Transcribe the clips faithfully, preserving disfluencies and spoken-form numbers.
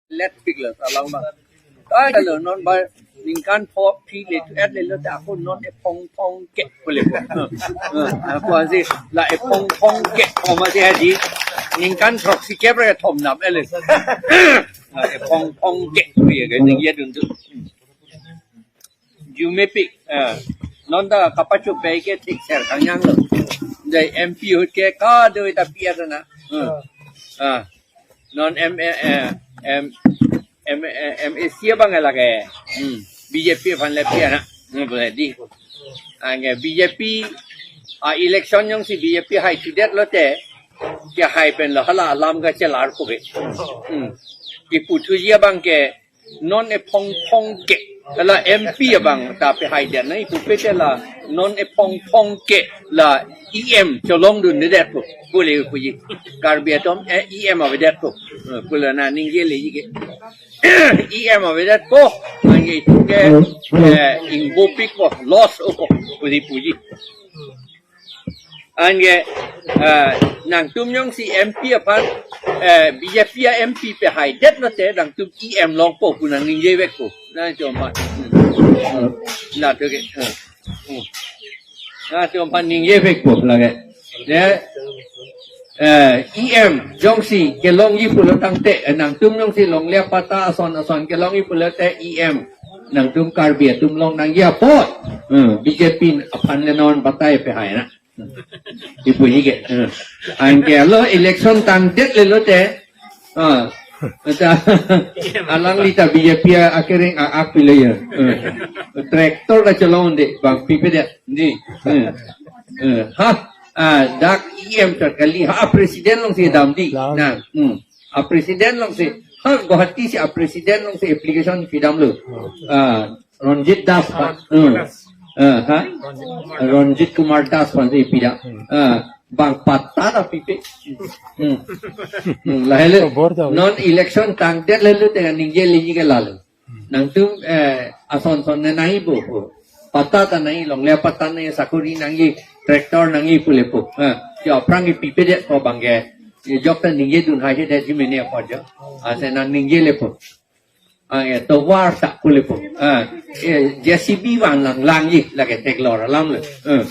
Let pik lo, salang ba. Ai lo non ba ningkan pho phi le tu et le lo ta ko non ephong phong ke pule ko. Ko asi la ephong phong ke ko ma si hadi ningkan throksi kep ra thom nam ele. La ephong phong ke pu ye ke ning ye dun tu. Jume pik. Non ta kapacho pai ke thik ser kanyang lo. Dai M P hut ke ka do ta pi na. Ah. Non M A, eh, M, M, eh, M A C abang lake. Hmm. B J P aphan le pi na. Hmm, boleh di. Ange B J P a election jongsi B J P hai chudet lote ke hai pen lo hala alam kachelar ko be. Hmm. Ipu thuji abang ke non ephong phong ke la M P abang ta pe hai dia na ipu pe te la non ephong phong ke la E M cholong dun ne det ko pule puji Karbi atum eh, E M ave det ko pule na ningje le ke E M ave det ko ange ke eh, ingbo pik ko loss o ko pule puji. Ange, eh, nangtum jongsi M P aphan, eh, B J P a M P pe hai det lote nangtum E M longpo pu nang ningje vek po. Na chom aphan. Hmm. Na to ke. Hmm. Hmm. Na chom aphan ningje vek po lake. Ya. Eh, E M jongsi kelongji pulo tangte, eh, nangtum jongsi longle patta ason ason kelongji pulote E M nangtum Karbi atum long nangji apot. Hmm, B J P aphan le non batai pe hai na. Ipuji ke. Eh. Anke lo election tangdet le lote. Ah. Ata alangli ta B J P akereng a-ak pilo ya. Eh. Tractor ta cholong de bang pipe de. Di. Eh. Eh. Ha. Ah, dak E M ta kali ha president alongsi damdi. Lang. Na. Hmm. A president alongsi. Ha Guwahati si a president alongsi application pidamlo. Ah. Ranjit Das aphan. Hmm. Ah, ha? Ranjit Kumar Das aphan si pida. Hmm. Ah, bang patta ta pipe. Hmm. Hmm, lahelo. Khobor ta. Non election tangdet lelo dengan ningje lagi ke lalo. Nangtum, eh, ason son ne nai bo. Patta ta nai longle patta nai sakori nangji tractor nangji pule po. Ah, jo aphrang ke pipe det ko bang ke. Jok ta ningje dun hai det ji mene apa jo. Ase nang ningje le po. Ah, ya, tovar sak pule po. Ah, eh, J C B van lang lang ji, lake theklor alam le. Eh,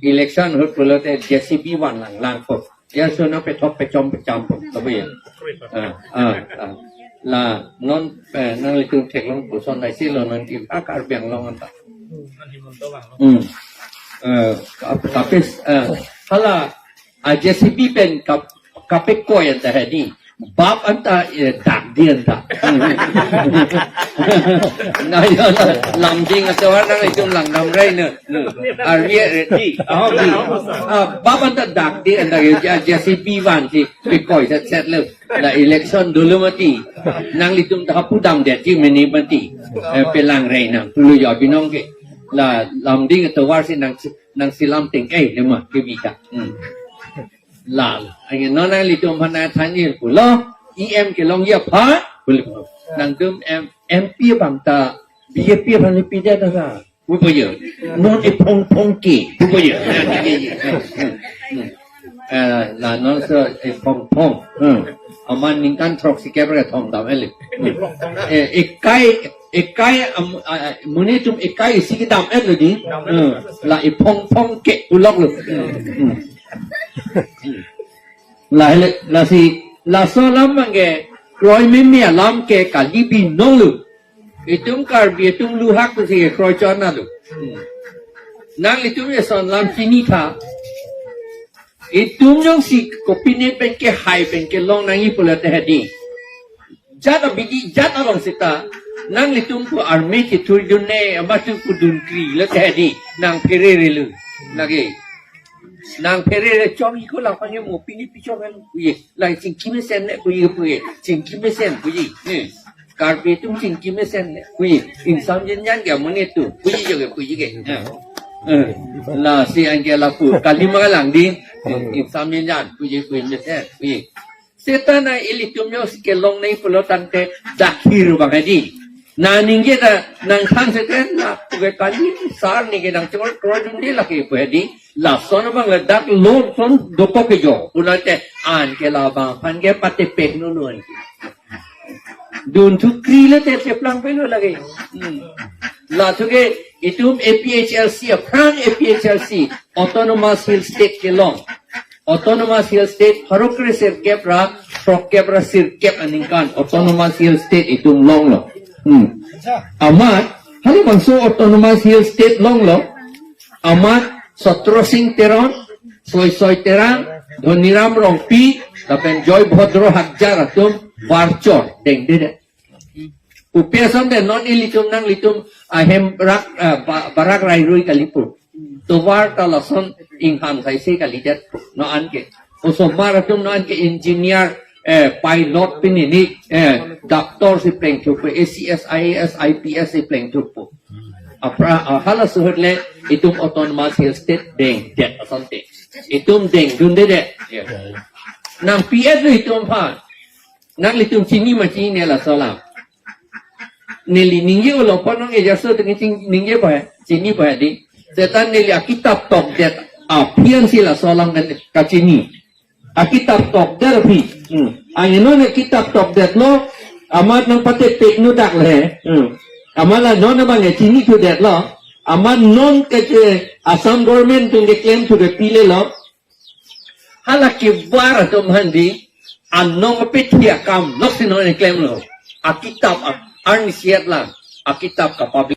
election ahut pulote J C B van lang lang po. Ya, sona pethok pechom pecham po. Tapi ya. Ah, ah, ah. La, non, eh, nanglitum theklong puson nai si lo non ki, ah, Karbi Anglong anta. Hmm. Eh, kap-, kapis, eh, hala, ah, J C B pen kap-, kapekoi anta hedi. Bap anta, eh, dakdi anta. Na ya na, lamding atovar nanglitum langdam rai na. Arye reti. Ah, di. Ah, bap anta dakdi anta ya, J C B van si pekoi set set le. La election dolo mati. Nanglitum ta hapu damdet ji mene mati. Eh, pelang rai nang. Tulu ya binong ke. La lamding atovar si nang, nang silam ting. Eh, lema, ke bika. Hmm. Lal. Ange non nanglitum aphan nang thanji pulo, E M kelongji aphan, pulo. Nangtum M-, M P abang ta, B J P aphan le pidet ta sa. Pu po ye. Non ephong phong ke. Pu po ye. Eh, la non so ephong phong. Hmm. Aman ningkan throksi kep ra thom dam ele. Eh, ekai, ekai, am, ah, monit atum ekai isi kedam et lo di. Hmm. La ephong phong ke pulok lo. Hmm. Hmm. Lahele, lasi, laso alam abang ke, kroi meme alam ke kali binong lo. Itum Karbi, itum luhak pusi ke kroi chon na lo. Hmm. Nanglitum eson alam chini tha. Itum jongsi kopine pen ke hai pen kelong nangji pulote hedi. Jat abidi, jat along seta. Nanglitum pu army kethurdun ne, amatu pu dunkri lote hedi. Nang pherere lo. Lake. Nang pherere chom iko la panye mo pini pichom en kuye. Lang chingki mesen ne kuye kuye. Chingki mesen kuye. Ne. Karbi atum chingki mesen ne kuye. Insam jenjan ke amonit atum. Kuye jo ke kuye ke. Ya. Eh. Lasi anke lapu. Kali ma lang di. Insam jenjan. Kuye kuye mesen. Kuye. Seta na ilitum jongsi kelong nangji pulo tangte dakhir abang hedi. Na ningje ta nangthan seta na puke kali sar ningje nangchor kroi dunde lake pu hedi. Lason abang le dak lo son dokok ke jo. Pulote anke labang aphan ke patepek nunu anke. Dun thukri le te cheplang pelo lagi. Hmm. La thuke itum A P H L C, aphrang A P H L C, Autonomous Hill State kelong. Autonomous Hill State, pharo kre sirkep ra, throkkep ra sirkep aningkan, Autonomous Hill State itum longlo. Hmm. Amat, halabangso Autonomous Hill State longlo, amat Satro Singh Teron, Soisoi Terang, Dhoniram Rongpi, lapen Joy Bhodro Hagjar atum, barchor, dengdedet. Kopi asonte non ilitum nanglitum ahem rak, ah, ba-, barak rairui kalipo. Tovar ta lason ingham saise kalidet. No anke. Osomar atum no anke engineer, eh, pilot pini ni, eh, doctor si plengthupo, A C S, I A S, I P S si plengthupo. Apra, ah, hala suhut le itum Autonomous Hill State dengdet asonte. Itum dengdundedet. Ya. Nangpi-et lo itum aphan. Nanglitum chini ma chinine laso alam. Neli ningje ulo ponong ejaso tu ningje pa, chini pa di. Seta neli akitap tokdet aphi ansi laso alam kan kachini. Akitap tokdet aphi. Hmm. Angno ne kitap tokdetlo, amat nangpatepek nu dak le. Hmm. Amat la non abang e chinithudet lo. Amat non ke Assam government pen keklem thu ke pile lo. Hala kebar atum aphan di, anong apethia kam nok si non klemlo. Akitap a-, arnisiat lang, akitap ka public.